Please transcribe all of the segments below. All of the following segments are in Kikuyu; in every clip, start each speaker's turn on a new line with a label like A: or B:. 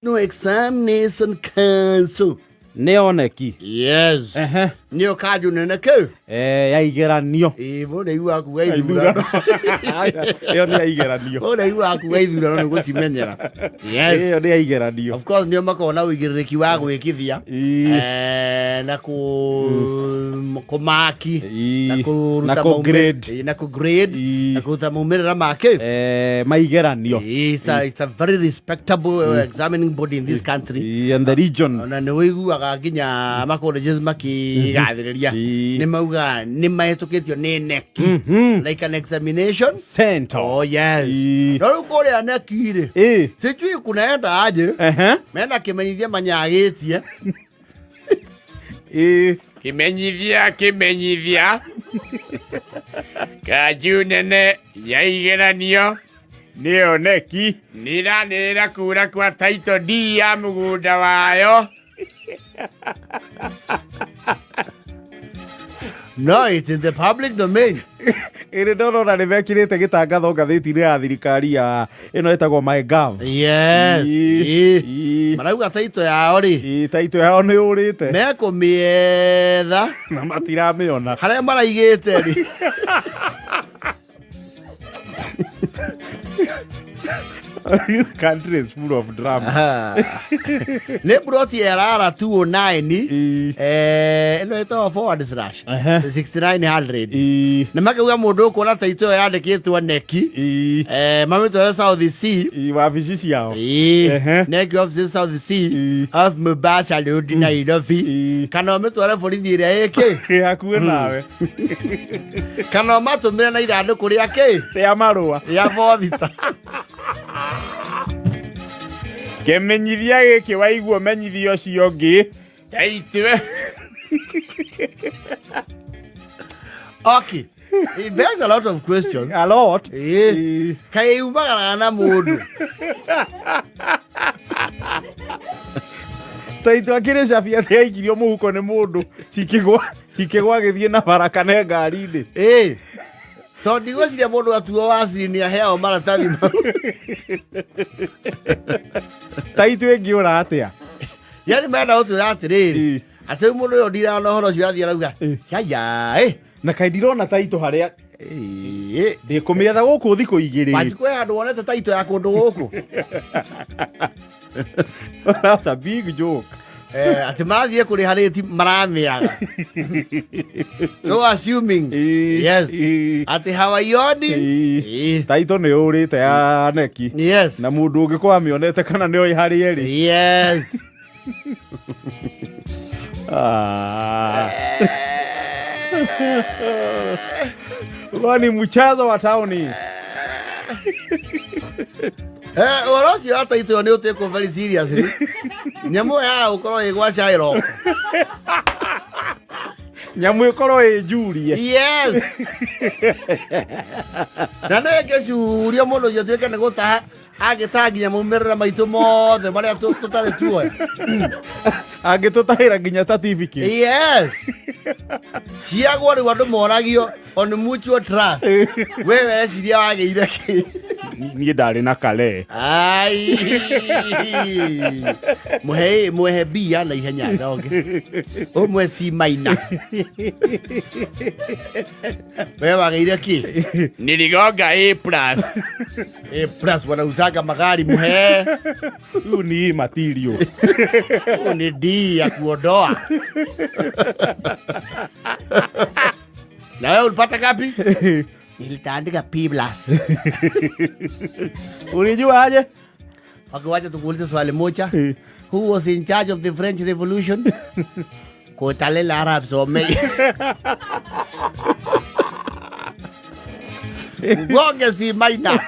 A: No Examination Council.
B: Nĩ oneki.
A: Yes.
B: Ehe.
A: Nĩyo kanjũ nene kĩ?
B: Eh, ya igeranio.
A: Ĩĩ, ũrĩa iguaga kuga ithurano.
B: Ĩyo nĩ ya igeranio.
A: Ũrĩa iguaga kuga ithurano nĩ gũcimenyera. Yes.
B: Ĩyo nĩ ya igeranio.
A: Of course nĩo makoragwo na ũigĩrĩrĩki wa gwĩkithia
B: Ĩĩ.
A: Na kũmaki na kũruta
B: Na kũ-grade.
A: Na kũ-grade na kũruta maumĩrĩra make.
B: Eh, maigeranio.
A: It's a very respectable examining body in this country.
B: Ĩĩ, and the region.
A: Ona nĩ wĩiguaga nginya macolleges makĩgathĩrĩria nĩ mauga nĩ mahĩtũkĩtio nĩ KNEC like an examination
B: Center.
A: Oh yes. No rĩu kũrĩa KNEC rĩ, sijui kunaenda aje. Mena kĩmenyithia manyagĩtie.
C: Kĩmenyithia, kĩmenyithia, kanju nene ya igeranio nĩyo KNEC nĩĩranĩrĩra kura kwa title D ya mũgũnda wayo.
A: No, it's in the public domain.
B: Ĩrĩ ndorona nĩ mekĩrĩte gĩtangatho ngathĩti-inĩ ya thirikari ya ĩno ĩtagwo MyGov.
A: Yes.
B: Ĩĩ.
A: Ĩĩ. Marauga taito yao rĩ.
B: Ĩĩ, taito yao nĩ yũrĩte.
A: Mekũmĩetha.
B: Na matiramĩona.
A: Harĩa maraigĩte rĩ.
B: This country is full of drama.
A: Nä mburoti ya rara 209, ĩno ĩtagwo forward slash 6900. Nä makauga må ndå ũkuona taito ĩyo yandĩkĩtwo KNEC, mamĩtware South C.
B: Wabici ciao.
A: KNEC office South C of Mombasa Road, Nairobi, kana ũmĩtware borithi ĩrĩa ĩkĩ
B: Ĩ hakuhĩ nawe.
A: Kana ũmatũmĩre na ithandũkũ rĩa kĩ?
B: Rĩa marũa.
A: Rĩa bothita.
B: Kĩmenyithia gĩkĩ waigua menyithia ũcio ũngĩ.
C: Taitwe.
A: Okay. It begs a lot of questions.
B: A lot.
A: Kaĩ yumagaraga na mũndũ?
B: Taitũ akĩrĩ cabi atĩ aikirio mũhuko nĩ mũndũ cikĩgwa cikĩgwa agĩthiĩ na bara kana ngari-inĩ.
A: Ĩĩ. Tondũ ndigwĩciria mũndũ atuo waciri nĩ aheagwo maratathi mau.
B: Taitũ ĩngĩũra atĩa?
A: Yani menda gũtwĩra atĩrĩrĩ, atĩ rĩu mũndũ ũyũ ndiraga na ũhoro ũcio athiĩ arauga yaya ĩ.
B: Na kaĩ ndirona taitũ harĩa ndĩkũmĩetha gũkũ thikũ igĩrĩ.
A: Wanjikũ, he handũ wonete taitũ ya kũndũ gũkũ?
B: That's a big joke.
A: Atĩ marathiĩ kũrĩha rĩti maramĩaga. No assuming. Yes. Atĩ hawaioni.
B: Taitũ nĩ ũrĩte ya KNEC.
A: Yes.
B: Na mũndũ ũngĩkorwo amĩonete kana nĩ oĩ harĩa ĩrĩ.
A: Yes.
B: Ah. Huo ni mchezo wa tauni.
A: Ũhoro ũcio wa taitũ ĩyo nĩ ũtĩkwo very seriously. Nyamũ ĩyo ya gũkorwo ĩ gwa Shylock.
B: Nyamũ ĩkorwo ĩ njurie.
A: Yes. Na nĩ ĩngĩcurio mũndũ ũcio tuĩke nĩ gũtaha agĩtaha nginya maumĩrĩra maitũ mothe marĩa tũtarĩ tuoya.
B: Angĩtũtahĩra nginya certificate.
A: Yes. Ciagwo rĩu andũ moragio on mutual trust. We weciria wagĩire kĩ?
B: Niĩ ndarĩ na kale.
A: Ai. Muhe muhe B ya na ihenya ndonge. Ũmwe C minor. We wagĩire kĩ?
C: Niligonga A plus.
A: A plus wanauzanga magari, muhe.
B: Huyu ni hii material.
A: Huyu ni D ya kuondoa. Na wewe ulipata ngapi? Nilitaandika P plus.
B: Ulijua aje?
A: Okay, wacha tukuulize swali moja. Who was in charge of the French Revolution? Koitalel Arap Samoei. Ugonge C minor.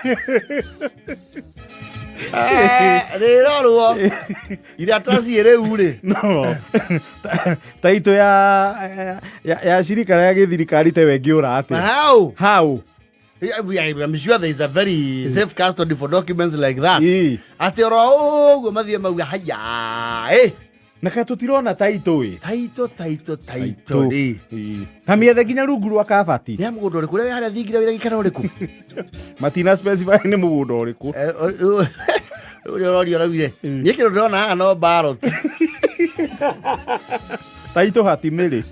A: Rĩrorwo irataci rĩu rĩ.
B: No. Taitũ ya shirika ya gĩthirikari tewe ĩngĩũra atĩa?
A: How?
B: How?
A: Yeah, I'm sure there is a very safe custody for documents like that. Atĩ oro ũguo mathiĩ mauga haya ĩ.
B: Na kaĩ tũtirona taitũ ĩ?
A: Taitũ, taitũ, taitũ rĩ.
B: Ta mĩethe nginya rungu rwa kabati.
A: Nĩ ya mũgũnda ũrĩkũ? Ũrĩa wĩ harĩa thingira wĩra gĩikaro ũrĩkũ?
B: Matina specify nĩ mũgũnda ũrĩkũ.
A: Ũrĩa ũroria ũraugire niĩ kĩndũ ndĩrona haha no ballot.
B: Taitũ hatimĩrĩ.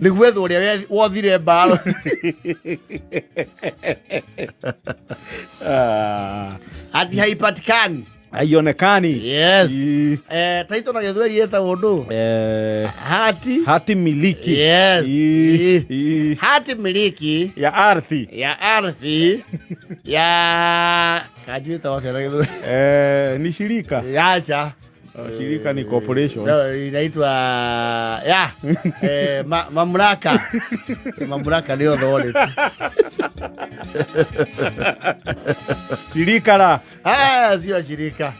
A: Nĩ gwethwo ũrĩa wothire ballot.
B: Ah,
A: Ati haipatikani.
B: Haionekani.
A: Yes.
B: Ii.
A: Taitũ na gĩthweri ĩtagwo ndũ?
B: Hati.
A: Hati.
B: Miliki.
A: Yes.
B: Ii. Ii.
A: Hati miliki
B: ya ardhi.
A: Ya ardhi ya kanjũ ĩtagwo atĩa na gĩthweri?
B: Ni shirika.
A: Yacha.
B: Oh, shirika ni corporation.
A: No, inaitwa ya mamlaka. Mamlaka nĩ authority.
B: Shirika la
A: Ah, sio shirika.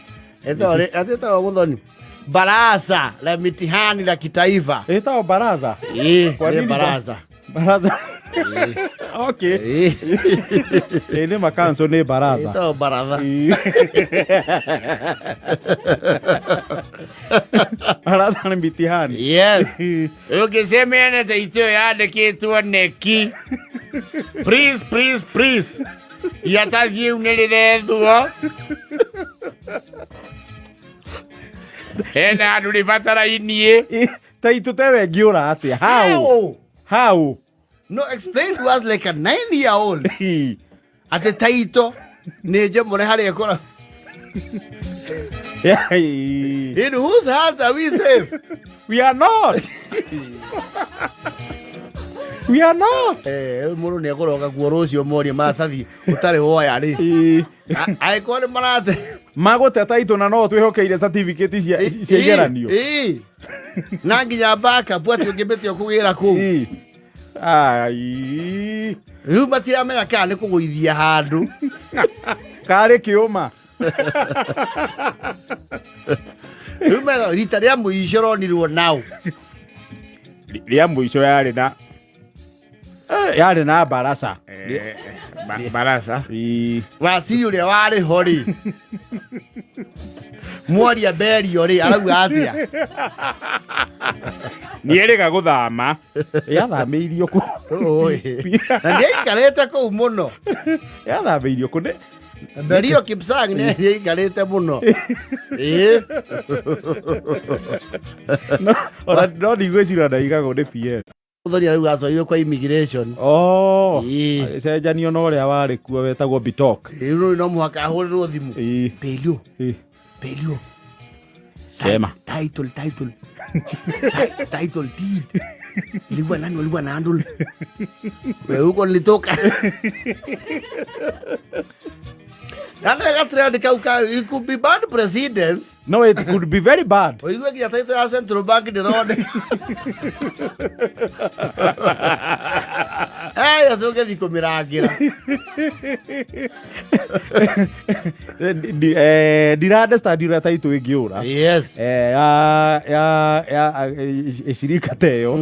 A: Ĩtagwo Muthoni baraza la mitihani la kitaifa.
B: Ĩtagwo baraza.
A: Ĩ,
B: Kwa
A: nĩ
B: nini
A: baraza.
B: Baraza. Okay.
A: Ĩ,
B: Ĩ, nĩ makanso nĩ baraza.
A: Ĩtagwo baratha.
B: Ĩ. Baraza nĩ mitihani.
A: Yes.
C: Ũngĩcemania ta itũ yandĩkĩtwo neki, please, please, please, iratathi rĩu nĩ rĩrethwo. Hena andũ rĩbatarainie.
B: Ĩ, taitũ tewe ngĩũra atĩa? How?
A: How?
B: How?
A: No, explain to us like a 9 year old.
B: Ĩ.
A: Atĩ taito nĩ njemũre harĩa ĩkora.
B: Yeah, ĩ.
A: In whose hands are we safe?
B: We are not. We are not.
A: Mũndũ nĩ ekũroka kuo rũciũ morie maratathi ũtarĩ woya rĩ.
B: Ĩ.
A: Angĩkorwo nĩ marate.
B: Magũte taitũ na no twĩhokeire certificate cia igeranio.
A: Ĩ. Na nginya backup atĩ ũngĩmĩte ũkũgĩra kũu.
B: Ĩ. Ai.
A: Rĩu matiramenya kana nĩ kũgũithia handũ.
B: Karĩ kĩũma.
A: Rĩu metha rita rĩa mũico ronirwo nao.
C: Rĩa mũico yarĩ na
B: Yarĩ na barasa.
C: Barasa.
B: Ĩ.
A: Waciri ũrĩa warĩ ho rĩ. Mwaria Berio rĩ arauga atĩa?
C: Nĩerĩga gũthama.
B: Yathamĩirio kũ?
A: Ũĩ. Na nĩaikarĩte kũu mũno.
B: Yathamĩirio kũ?
A: Berio Kipsang nĩaikarĩte mũno. Ĩĩ.
B: Ona no ndigwĩciria ndaigagwo nĩ PS.
A: Muthoni arauga atwarirwo kwa immigration.
B: Oh.
A: Ĩĩ.
B: Agĩcenjanio na ũrĩa warĩ kuo wetagwo Bitok.
A: Rĩu rĩu no mũhaka ahũrĩrwo thimũ.
B: Ĩ.
A: Belio,
B: Ĩ.
A: Belio.
B: Sema.
A: Title, title. Title deed. Ilikuwa nani walikuwa na handle? Wewe huko nilitoka. Nana gatrend kau ka it could be bad precedence.
B: No, it could be very bad.
A: Ũigue nginya title ya Central Bank ndĩroneka. Acoke thiĩ kũmĩrangĩra.
B: Ndira understand ũrĩa taitũ ĩngĩũra.
A: Yes.
B: Ya ĩcirika ta ĩyo.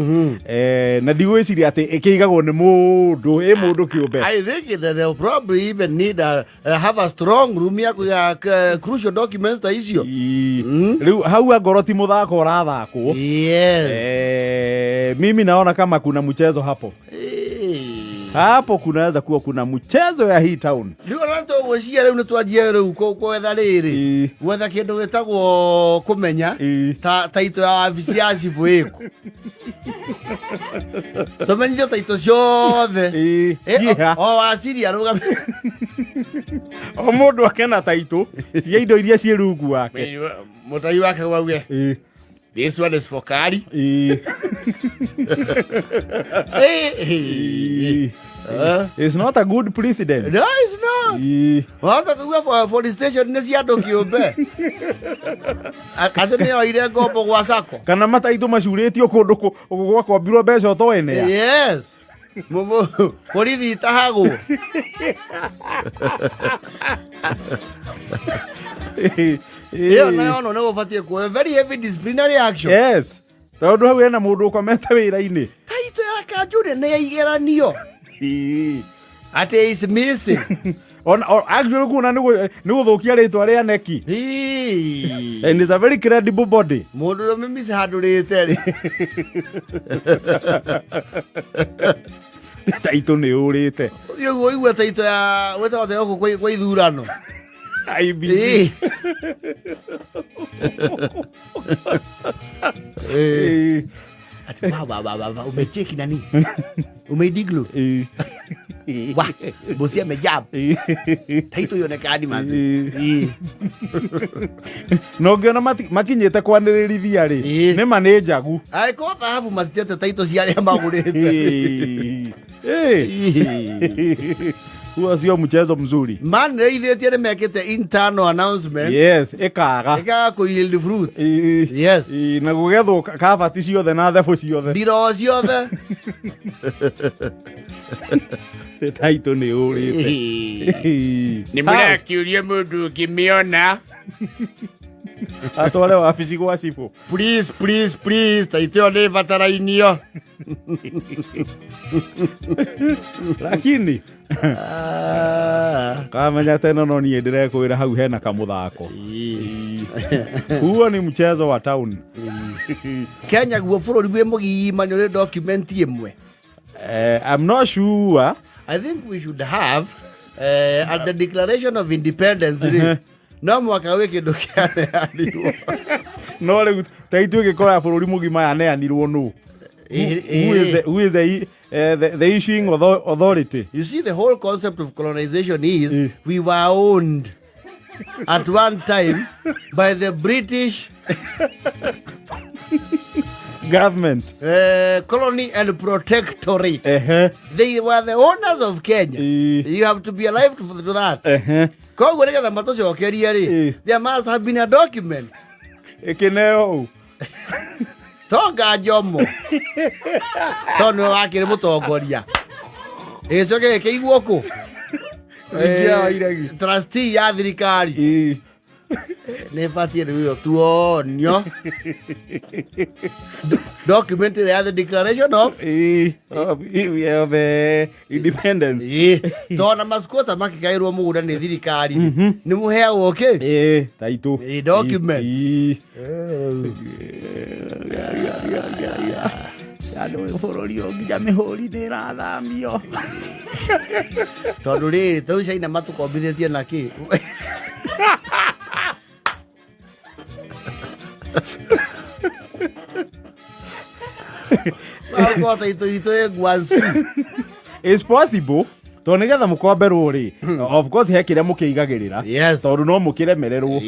B: Na ndigwĩciria atĩ ĩkĩigagwo nĩ mũndũ ĩ mũndũ kĩũmbe.
A: I think that they'll probably even need have a strong room ya kuiga crucial documents ta icio.
B: Rĩu hau angorwo ti mũthako ũrathakwo.
A: Yes.
B: Mimi naona kama kuna mchezo hapo. Hapo kunaweza kuwa kuna mchezo ya hii town.
A: Rĩu ona tũgwĩciria rĩu nĩ twanjie rĩu gwetha rĩrĩ gwetha kĩndũ gĩtagwo kũmenya ta taito ya wabici ya cibũ ĩkũ, tũmenyithio taito ciothe.
B: Ciĩha.
A: O waciri arũgame.
B: O mũndũ akena taitũ cia indo iria ciĩ rungu wake.
A: Mũtai wake wauge, "This one is for Kari."
B: It's not a good precedent.
A: No, it's not. Wahota kuigua police station nĩ cia andũ kĩũmbe atĩ nĩ oire ngombo gwa sako.
B: Kana mataitũ macurĩtio kũndũ gwakombirwo mbeca ũtoenea.
A: Yes. Borithi itahagwo. Ĩyo nayo no nĩ gũbatiĩ kuoyo very heavy disciplinary action.
B: Yes, tondũ hau hena mũndũ ũkomete wĩra-inĩ.
A: Taitũ ya kanjũ nene ya igeranio atĩ is missing.
B: Ona actually kuona nĩ gũthũkia rĩtwa rĩa neki.
A: Ii.
B: And it's a very credible body.
A: Mũndũ ũrĩa mĩmici handũrĩte rĩ.
B: Taitũ nĩ ũrĩte.
A: Ũthiĩ ũguo ũigue taitũ ya gwĩtagwo atĩa gũkũ kwa ithurano.
B: IBC.
A: Ati, wa, wa, wa, wa, wa, umecheki nani umeidiglu wa bosi amejab taito ionekani manzi.
B: Na ũngĩona makinyĩte kwanĩrĩrithia rĩ, nĩ ma nĩ njagu.
A: Angĩkorwo thahabu matitete taito cia arĩa magũrĩte.
B: Huo sio mchezo mzuri.
A: Manĩrĩithĩtie nĩ mekĩte internal announcement.
B: Yes, ĩkaga.
A: Ĩkaga kũ yield fruit. Yes.
B: Na gũgethwo kabati ciothe na thebũ ciothe.
A: Ndiro ciothe.
B: Taito nĩ ũrĩte.
C: Nĩ mũrakiũria mũndũ ũngĩmĩona.
B: Atware wabici gwa cibũ.
A: Please, please, please, taito ĩyo nĩ ĩbatarainio.
B: Lakini
A: Ah.
B: kamenya tena no niĩ ndĩrekwĩra hau hena kamũthako. Huo ni mchezo wa town.
A: Kenya guo bũrũri wĩ mũgima nĩ ũrĩ document ĩmwe.
B: I'm not sure.
A: I think we should have at the Declaration of Independence rĩ, no mwaka gwĩ kĩndũ kĩaneanirwo.
B: No rĩu ta ithuĩ gĩkora bũrũri mũgima yaneanirwo nũ? Who is the issuing authority?
A: You see, the whole concept of colonization is we were owned at one time by the British
B: government.
A: Colony and protectorate. They were the owners of Kenya. You have to be alive to that. Koguo nĩgetha matũcokerie rĩ, there must have been a document.
B: Ĩkĩneo ũ?
A: Tonga Njomo tondũ nĩwe wakĩrĩ mũtongoria, ĩgĩcoke ĩkĩigwo kũ?
B: Thingia wa iregi.
A: Trustee ya thirikari. Nĩ ĩbatiĩ rĩu ĩyo tuonio document ĩrĩa ya the declaration of
B: Of independence.
A: Tondũ na masquota makĩgaĩrwo mũgũnda nĩ thirikari nĩ mũheagwo kĩ?
B: Taitũ.
A: Document.
B: Andũ bũrũri ũyũ nginya mĩhũri nĩ ĩrathamio.
A: Tondũ rĩrĩ tau China matũkombithĩtie na kĩ? Magũkorwo taitũ itũ ĩ Guangzhou.
B: It's possible tondũ nĩgetha mũkomberwo rĩ, of course he kĩrĩa mũkĩigagĩrĩra. Tondũ no mũkĩremererwo.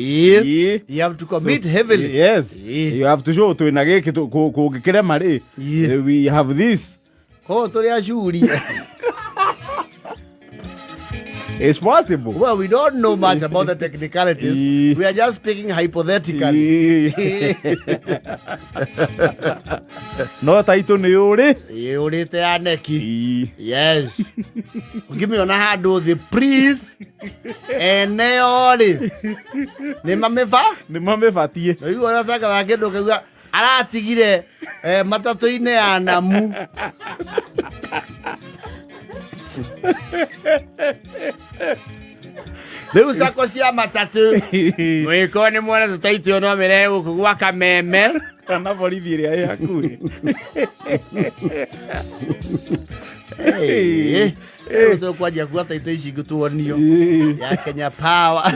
A: You have to commit heavily.
B: Yes. You have to show twĩna gĩkĩ kũngĩkĩrema rĩ, we have this.
A: Koguo tũrĩ acuri.
B: It's possible.
A: Well, we don't know much about the technicalities. We are just speaking hypothetically.
B: No taitũ nĩ ũrĩ.
A: Ũrĩte ya neki. Yes. Ũngĩmĩona handũ thĩ, please. Eneo rĩ. Nĩ mamĩba?
B: Nĩ mamĩbatiĩ.
A: Rĩu ũrĩa ũtangathaga kĩndũ ũkauga aratigire matatũ-inĩ ya Namu. Rĩu sako cia matatũ
C: Mwĩko nĩ mwona tũtaitũ ĩyo no mĩrehe gũkũ gwa Kameme.
B: Kana borithi ĩrĩa ĩ hakuhĩ.
A: Hey, rĩu tũkwanjia kuga taitũ ici ngĩtuonio ya Kenya Power.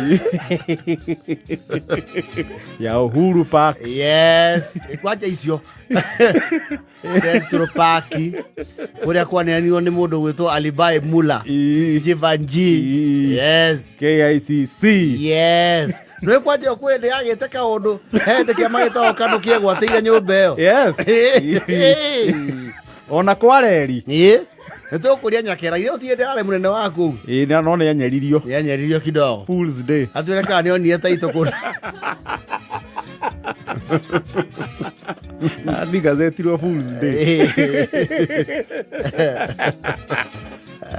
B: Ya Uhuru Park.
A: Yes, kwanja icio Central Park kũrĩa kwaneanirwo nĩ mũndũ gwĩtwo Alibai Mula Jivanji. Yes.
B: KICC.
A: Yes. Nĩ kwanja kwĩ ndĩ yagĩte kaũndũ he ndĩ kĩama gĩtagwo KANU kĩegwatĩire nyũmba ĩyo.
B: Yes. Ona kwa reri.
A: Nĩ tũkũria nyakera ithe ũtige ndĩ arĩ mũnene wa kũu.
B: Ĩĩ, no nĩ anyeririo.
A: Nĩ anyeririo kidogo.
B: Fools Day.
A: Atwĩre kana nĩ onire taitũ kũndũ.
B: Ni gazetirwo Fools Day.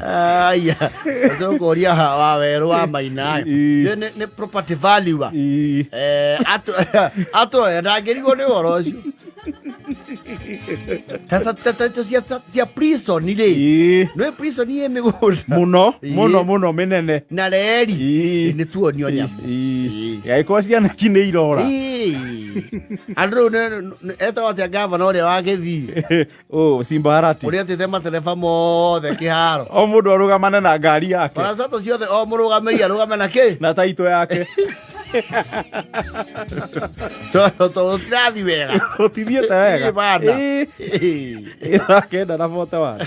A: Aya, tũkũria wa werũ wa Maina. Nĩ property valuer. Atũoya ndangĩrigwo nĩ ũhoro ũcio. Ta- ta- ta- ta- cia cia prison rĩ, nĩ prison ĩ mĩgũnda
B: Mũno. Mũno mũno mĩnene.
A: Na reri. Nĩ tuonio nyamũ.
B: Gagĩkorwo ciana ki nĩ irora.
A: Ĩĩ. Andũ rĩu etagwo atĩa gavana ũrĩa wa Gĩthii?
B: Oh, Simba Arati.
A: Ũrĩa atĩte matereba mothe kĩharo.
B: O mũndũ arũgamane na ngari yake.
A: Baracatũ ciothe, o mũrũgamĩrĩri arũgame na kĩ?
B: Na taito yake.
A: Tondũ tũtirathi wega.
B: Ũtithiĩte wega.
A: Ĩĩ, bana.
B: Ĩĩ.
A: Ĩĩ.
B: 941.